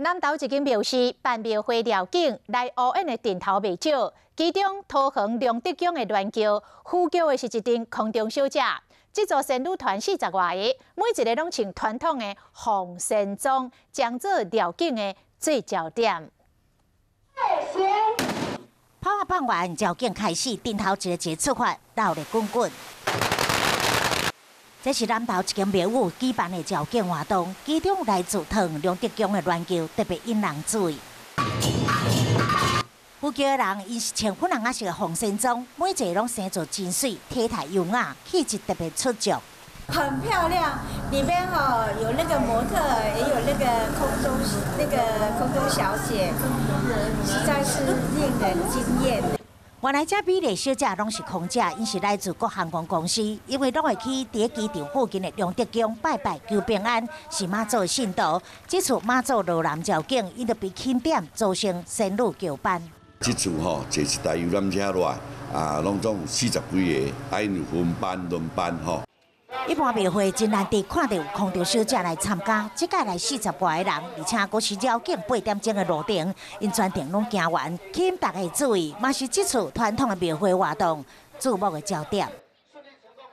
南投一間廟是辦廟會廖景來烏演的陣頭袂少，其中桃園龍德宮的鸞轎，扶轎的是一陣空中小姐。這組仙女團40外個，每一个攏穿傳統的鳳仙裝，將做廖景的最焦點。炮仔放完，醮景開始，陣頭一个一个出發，熱鬧滾滾。這是南投一間廟宇舉辦的醮景活動，其中來自桃園龍德宮的鸞轎特別引人注意。扶轎的人，𪜶是穿粉紅仔色的鳳仙裝，每一个攏生做真媠，體態優雅，氣質特別出眾。很漂亮，裡邊吼有那個模特，也有那個空中小姐，實在是令人驚豔。原來這美麗小姐攏是空姐，𪜶是來自各航空公司，因為攏會去佇機場附近的龍德宮拜拜求平安，是媽祖的信徒。這次媽祖落南醮景，𪜶就被欽點組成仙女轎班。這次吼坐一台遊覽車落來，啊，攏總40幾个，啊，𪜶有分班輪班吼。一般廟會真難得看到有空中小姐來參加，這擺來40外个人，而且閣是醮景8點鐘的路程，𪜶全程攏行完，吸引大家注意，嘛是這次傳統的廟會活動注目的焦點。